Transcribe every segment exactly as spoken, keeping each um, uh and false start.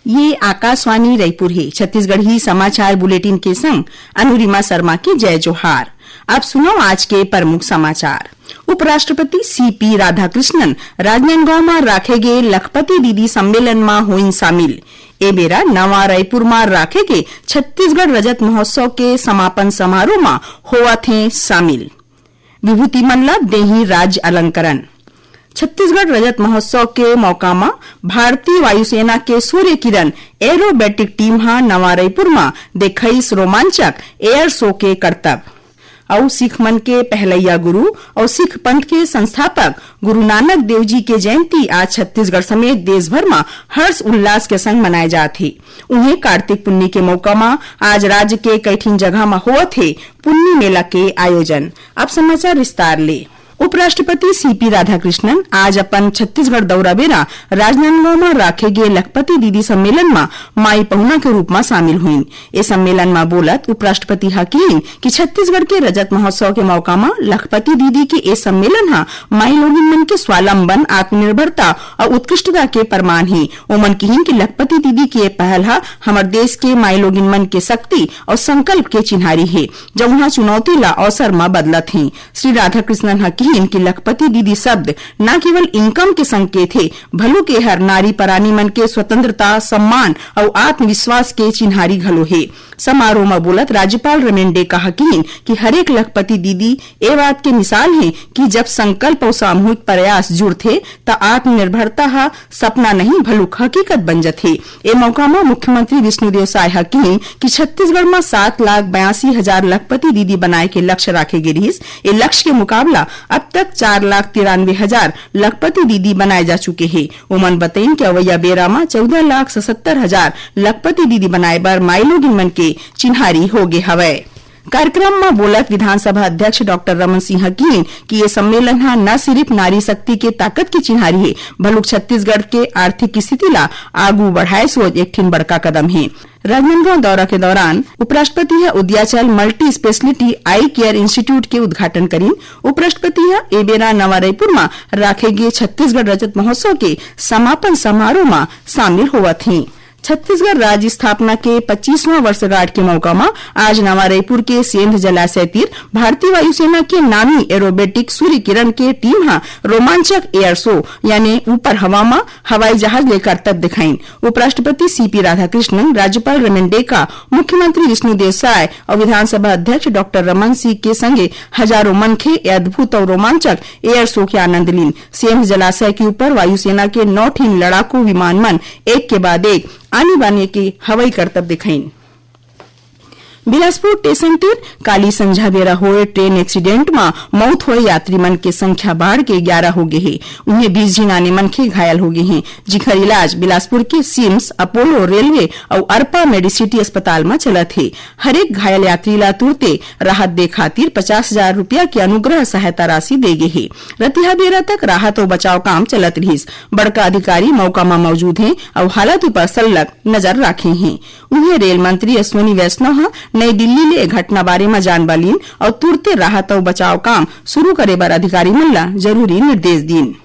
ये आकाशवाणी रायपुर हे। छत्तीसगढ़ी समाचार बुलेटिन के संग अनुरिमा शर्मा के जय जोहार। अब सुनव आज के प्रमुख समाचार। उपराष्ट्रपति सीपी राधाकृष्णन राजनांदगांव म राखे गे लखपति दीदी सम्मेलन म होइन शामिल। ए बेरा नवा रायपुर म राखे गे छत्तीसगढ़ रजत महोत्सव के समापन समारोह म होवत हे शामिल। विभूति मन ल देही राज्य अलंकरण। छत्तीसगढ़ रजत महोत्सव के मौका म भारतीय वायुसेना के सूर्य किरण एरोबेटिक टीम ह नवा रायपुर म देखाइस रोमांचक एयर शो के करतब। अउ सिख मन के पहलैया गुरु अउ सिख पंथ के संस्थापक गुरु नानक देव जी के जयंती आज छत्तीसगढ़ समेत देश भर म हर्ष उल्लास के संग मनाए जात हे। उहें, कार्तिक पुन्नी के मौका म आज राज्य के कई ठिन जगह म होवत हे पुन्नी मेला के आयोजन। अब समाचार विस्तार ले। उपराष्ट्रपति सीपी राधाकृष्णन आज अपन छत्तीसगढ़ दौरा बेरा राजनांदगांव म राखे गे लखपति दीदी सम्मेलन म माई पहुना के रूप म शामिल होइन। ए सम्मेलन म बोलत उपराष्ट्रपति ह किहीन कि छत्तीसगढ़ के रजत महोत्सव के मौका म लखपति दीदी के ए सम्मेलन ह माई लोगिन मन के स्वावलंबन, आत्मनिर्भरता अउ उत्कृष्टता के प्रमाण हे। ओमन किहीन कि लखपति दीदी के ए पहल ह हमर देश के माई लोगिन मन के शक्ति अउ संकल्प के चिन्हारी हे, जउन ह चुनौती ला अवसर म बदलत हे। श्री राधाकृष्णन ह किहीन कि लखपति दीदी शब्द न केवल income के संकेत हे, भलुक एहर नारी परानी मन के स्वतंत्रता, सम्मान अउ आत्मविश्वास के चिन्हारी घलो हे। समारोह म बोलत राज्यपाल रमेन डेका ह किहीन कि हरेक लखपति दीदी ए बात के मिसाल हे कि जब संकल्प अउ सामूहिक प्रयास जुड़थे, त आत्मनिर्भरता ह सपना नहीं, भलुक हकीकत बन जथे। ए मौका म मुख्यमंत्री विष्णुदेव साय ह किहीन कि छत्तीसगढ़ म सात लाख बयासी हजार लखपति दीदी बनाए के लक्ष्य राखे गे रिहिस। ए लक्ष्य के मुकाबला अब तक चार लाख तिरानवे हजार लखपति दीदी बनाए जा चुके हे। ओमन बतइन कि अवइया बेरा म चौदह लाख सतहत्तर हजार लखपति दीदी बनाए बर माईलोगिन मन के चिन्हारी होगे हवय। कार्यक्रम म बोलत विधानसभा अध्यक्ष डॉक्टर रमन सिंह ह किहीन कि ये सम्मेलन ह न सिरिफ नारी शक्ति के ताकत के चिन्हारी हे, भलुक छत्तीसगढ़ के आर्थिक स्थिति ला आगू बढ़ाए सोच एक ठिन बड़का कदम हे। राजनांदगांव दौरा के दौरान उपराष्ट्रपति ह उदयाचल मल्टी स्पेशलिटी आई केयर इंस्टीट्यूट के उद्घाटन करीन। उपराष्ट्रपति ह ए बेरा नवा रायपुर म राखे गे छत्तीसगढ़ रजत महोत्सव के समापन समारोह म शामिल होवत हे। छत्तीसगढ़ राज्य स्थापना के पच्चीसवां वर्षगांठ के मौका म आज नवा रायपुर के सेंध जलाशय तीर भारतीय वायुसेना के नामी एरोबेटिक सूर्य किरण के टीम ह रोमांचक एयर शो यानी ऊपर हवा म हवाई जहाज ले करतब दिखाइन। उपराष्ट्रपति सीपी राधाकृष्णन, राज्यपाल रमेन डेका, मुख्यमंत्री विष्णुदेव साय अउ विधानसभा अध्यक्ष डॉक्टर रमन सिंह के संगे हजारों मनखे ए अद्भुत अउ रोमांचक एयर शो के आनंद लीन। सेंध जलाशय के ऊपर वायुसेना के नौ ठिन लड़ाकू विमान मन एक के बाद एक आनी बानी के हवाई करतब दिखाइन। बिलासपुर स्टेशन तीर काली संझा बेरा होए ट्रेन एक्सीडेंट म मौत होए यात्री मन के संख्या बाढ़ के ग्यारह होगे हे। उहें, बीस झिन आने मनखे घायल होगे हें, जिखर इलाज बिलासपुर के सिम्स, अपोलो, रेलवे अउ अरपा मेडिसिटी अस्पताल म चलत हे। हरेक घायल यात्री ला तुरते राहत दे खातिर पचास हजार रुपया के अनुग्रह सहायता राशि दे गे हे। रतिहा बेरा तक राहत अउ बचाव काम चलत रिहिस। बड़का अधिकारी मौका म मौजूद हें अउ हालत ऊपर सल्लक नजर राखे हें। उहें, रेल मंत्री अश्विनी वैष्णव ह नई दिल्ली ले ए घटना बारे म जानबा लीन अउ तुरते राहत अउ बचाव काम शुरू करे बर अधिकारी मन ला जरूरी निर्देश दीन।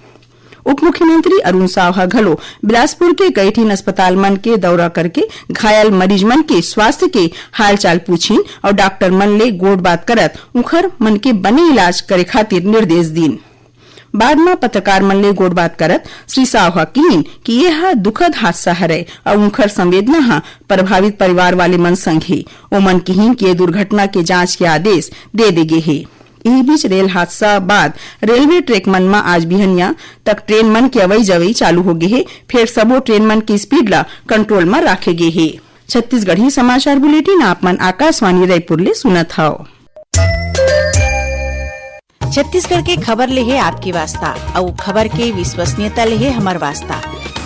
उप मुख्यमंत्री अरुण साव ह घलो बिलासपुर के कई ठिन अस्पताल मन के दौरा करके घायल मरीज मन के स्वास्थ्य के हालचाल पूछिन अउ डॉक्टर मन ले गोठ बात करत उखर मन के बने इलाज करे खातिर निर्देश दीन। बाद म पत्रकार मन ले गोठ बात करत श्री साव ह किहीन कि ये ह दुखद हादसा हरय अउ उखर संवेदना ह प्रभावित परिवार वाले मन संग हे। ओमन किहीन कि ये दुर्घटना के जांच के आदेश दे दे गे हे। इही बीच, रेल हादसा बाद रेलवे ट्रैक मन म आज बिहनिया तक ट्रेन मन के अवई जवई चालू होगे हे, फेर सबो ट्रेन मन के स्पीड ला कंट्रोल म राखे गे हे। छत्तीसगढ़ी समाचार बुलेटिन आप मन आकाशवाणी रायपुर ले सुनत हव। छत्तीसगढ़ के खबर ले हे आपके वास्ता, अउ खबर के विश्वसनीयता ले हे हमर वास्ता।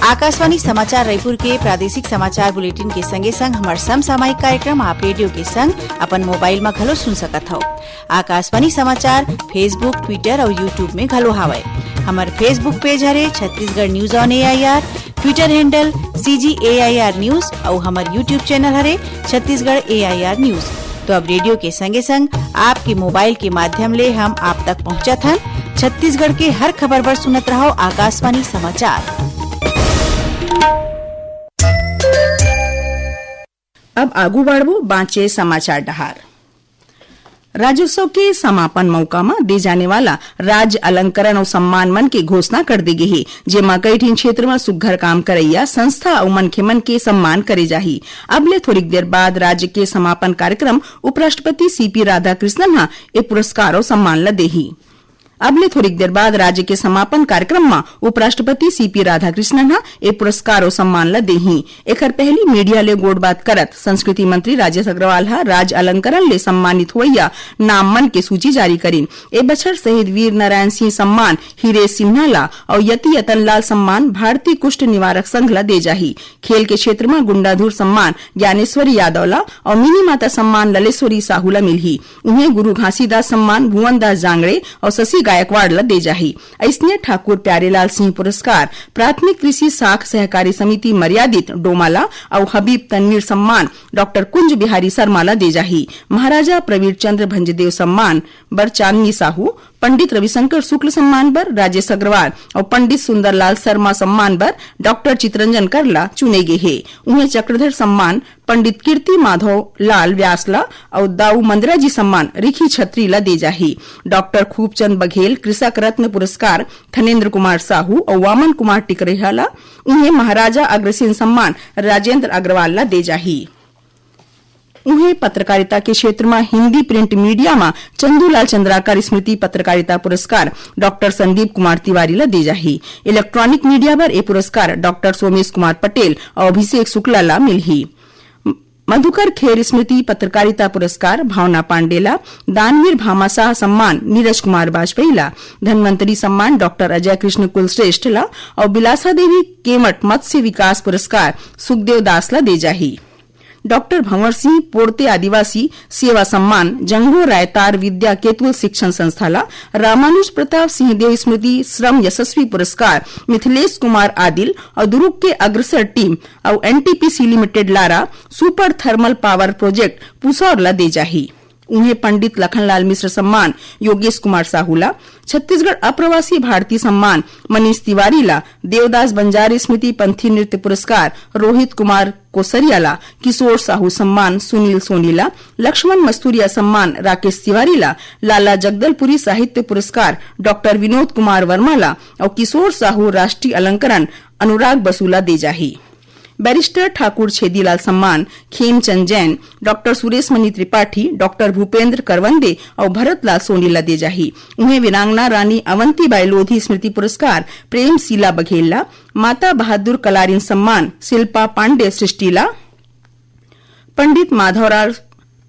आकाशवाणी समाचार रायपुर के प्रादेशिक समाचार बुलेटिन के संगे संग हमर समसामयिक कार्यक्रम आप रेडियो के संग अपन मोबाइल म घलो सुन सकत हव। आकाशवाणी समाचार Facebook, Twitter अउ YouTube में घलो हावय। हमर Facebook पेज हरे Chhattisgarh news on AIR, Twitter handle CG AIR news अउ हमर YouTube चैनल हरे छत्तीसगढ़ एआईआर न्यूज। तो अब रेडियो के संगे संग आपके मोबाइल के माध्यम ले हम आप तक पहुंचत हन। छत्तीसगढ़ के हर खबर बर सुनत रहव आकाशवाणी समाचार। अब आगू बढ़बो बांचे समाचार डहार। राज्योत्सव के समापन मौका म दे जाने वाला राज्य अलंकरण अउ सम्मान मन के घोषणा कर दे गे हे, जेमा कई ठिन क्षेत्र म सुग्घर काम करइया संस्था अउ मनखे मन के सम्मान करे जाही। अब ले थोरिक देर बाद राज्य के समापन कार्यक्रम उपराष्ट्रपति सीपी राधाकृष्णन ह ए पुरस्कार अउ सम्मान ल देही। अब ले थोरिक देर बाद राज्य के समापन कार्यक्रम म उपराष्ट्रपति सीपी राधाकृष्णन ह ए पुरस्कार अउ सम्मान ल देही। एखर पहली मीडिया ले गोठबात करत संस्कृति मंत्री राजेश अग्रवाल ह राज्य अलंकरण ले सम्मानित होइया नाम मन के सूची जारी करिन। ए बछर शहीद वीर नारायण सिंह सम्मान हिरेश सिन्हा ला अउ यति यतनलाल सम्मान भारतीय कुष्ठ निवारक संघ ला दे जाही। खेल के क्षेत्र म गुंडाधुर सम्मान ज्ञानेश्वरी यादव ला अउ मिनी माता सम्मान ललेश्वरी साहू ला मिलही। उहें गुरु घासीदास सम्मान भुवन दास जांगड़े अउ शशि गायकवाड़ ला दे जाही। अइसने ठाकुर प्यारेलाल सिंह पुरस्कार प्राथमिक कृषि साख सहकारी समिति मर्यादित डोमा ला अउ हबीब तनवीर सम्मान डॉक्टर कुंज बिहारी शर्मा ला दे जाही। महाराजा प्रवीर चंद्र भंजदेव सम्मान बर चांदनी साहू, पंडित रविशंकर शुक्ल सम्मान बर राजेश अग्रवाल अउ पंडित सुंदरलाल शर्मा सम्मान बर डॉक्टर चितरंजन कर ला चुने गे हे। उहें चक्रधर सम्मान पंडित कीर्ति माधव लाल व्यास ला अउ दाऊ मंदरा जी सम्मान रिखी छत्री ला दे जाही। डॉक्टर खूबचंद बघेल कृषक रत्न पुरस्कार थनेंद्र कुमार साहू अउ वामन कुमार टिकरेहा ला, उहें महाराजा अग्रसेन सम्मान राजेंद्र अग्रवाल ला दे जाही। उहें पत्रकारिता के क्षेत्र म हिंदी प्रिंट मीडिया म चंदूलाल चंद्राकर स्मृति पत्रकारिता पुरस्कार डॉक्टर संदीप कुमार तिवारी ला दे जाही। इलेक्ट्रॉनिक मीडिया बर ए पुरस्कार डॉक्टर सोमेश कुमार पटेल अउ अभिषेक शुक्ला ला मिलही। मधुकर खेर स्मृति पत्रकारिता पुरस्कार भावना पांडे ला, दानवीर भामाशाह सम्मान नीरज कुमार वाजपेयी ला, धन्वंतरी सम्मान डॉक्टर अजय कृष्ण कुलश्रेष्ठ ला अउ बिलासा देवी केमट मत्स्य विकास पुरस्कार सुखदेव दास ला दे जाही। डॉक्टर भंवर सिंह पोरते आदिवासी सेवा सम्मान जंगो रायतार विद्या केतुल शिक्षण संस्था ला, रामानुज प्रताप सिंहदेव स्मृति श्रम यशस्वी पुरस्कार मिथिलेश कुमार आदिल अउ दुरुग के अग्रसर टीम अउ NTPC limited Lara super thermal power project Pusaur ला दे जाही। उहें पंडित लखनलाल मिश्र सम्मान योगेश कुमार साहू ला, छत्तीसगढ़ अप्रवासी भारतीय सम्मान मनीष तिवारी ला, देवदास बंजारे स्मृति पंथी नृत्य पुरस्कार रोहित कुमार कोसरिया ला, किशोर साहू सम्मान सुनील सोनी ला, लक्ष्मण मस्तूरिया सम्मान राकेश तिवारी ला, लाला जगदलपुरी साहित्य पुरस्कार डॉक्टर विनोद कुमार वर्मा ला अउ किशोर साहू राष्ट्रीय अलंकरण अनुराग बसु ला दे जाही। बैरिस्टर ठाकुर छेदीलाल सम्मान खेमचंद जैन, डॉक्टर सुरेश मणि त्रिपाठी, डॉक्टर भूपेंद्र करवंदे अउ भरतलाल सोनी ला दे जाही। उहें वीरांगना रानी अवंतीबाई लोधी स्मृति पुरस्कार प्रेमशीला बघेल ला, माता बहादुर कलारिन सम्मान शिल्पा पांडे सृष्टि ला, पंडित माधवराव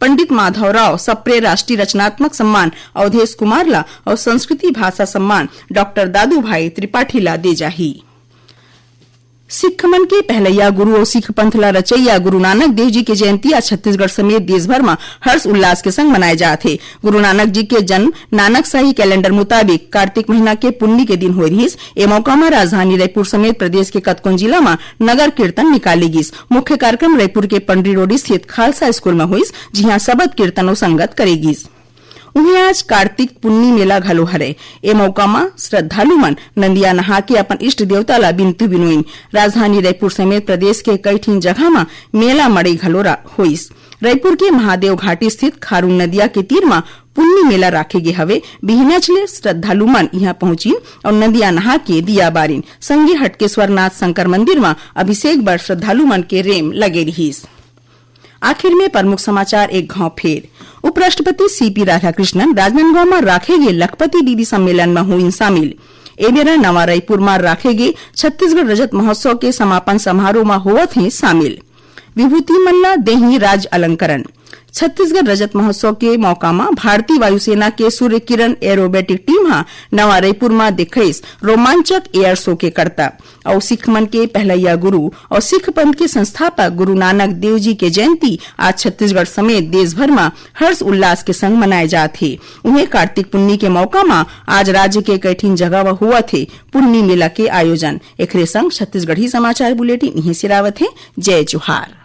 पंडित माधवराव सप्रे राष्ट्रीय रचनात्मक सम्मान अवधेश कुमार ला अउ संस्कृति भाषा सम्मान डॉक्टर दादू भाई त्रिपाठी ला दे जाही। सिख मन के पहलैया गुरु अउ सिख पंथ ला रचैया गुरु नानक देव जी के जयंती आज छत्तीसगढ़ समेत देश भर म हर्ष उल्लास के संग मनाए जात हे। गुरु नानक जी के जन्म नानक शाही कैलेंडर मुताबिक कार्तिक महीना के पुन्नी के दिन होए रिहिस। ए मौका म राजधानी रायपुर समेत प्रदेश के कतकोन जिला म नगर कीर्तन निकाले गिस। मुख्य कार्यक्रम रायपुर के पंडरी रोड स्थित खालसा स्कूल म होइस, जिहां सबद कीर्तन अउ संगत करे गिस। उहें आज कार्तिक पुन्नी मेला घलो हरे। ए मौका म श्रद्धालु मन नंदिया नहा के अपन इष्ट देवता ला बिनती बिनोइन। राजधानी रायपुर समेत प्रदेश के कई ठिन जगह म मेला मड़ई घलो रा-, होइस। रायपुर के महादेव घाटी स्थित खारून नदिया के तीर म पुन्नी मेला राखे गे हवे। बिहनच ले श्रद्धालु मन इहां पहुंचिन अउ नदिया नहा के दिया बारिन। संगे हटकेश्वर नाथ शंकर मंदिर म अभिषेक बर श्रद्धालु मन के रेम लगे रिहिस। आखिर में प्रमुख समाचार एक घाव फेर। उपराष्ट्रपति सीपी राधाकृष्णन राजनांदगांव म राखे गे लखपति दीदी सम्मेलन म होइन शामिल। ए बेरा नवा रायपुर म राखे गे छत्तीसगढ़ रजत महोत्सव के समापन समारोह म होवत हे शामिल। विभूति मन ल देही राज अलंकरण। छत्तीसगढ़ रजत महोत्सव के मौका म भारतीय वायुसेना के सूर्य किरण एरोबेटिक टीम ह नवा रायपुर म दिखाइस रोमांचक एयर शो के करतब। अउ सिख मन के पहलैया गुरु अउ सिख पंथ के संस्थापक गुरु नानक देव जी के जयंती आज छत्तीसगढ़ समेत देश भर म हर्ष उल्लास के संग मनाए जात हे। उहें कार्तिक पुन्नी के मौका म आज राज्य के कई ठिन जगह म होवत हे पुन्नी मेला के आयोजन। एकरे संग छत्तीसगढ़ी समाचार बुलेटिन इहें सिरावत हे। जय जोहार।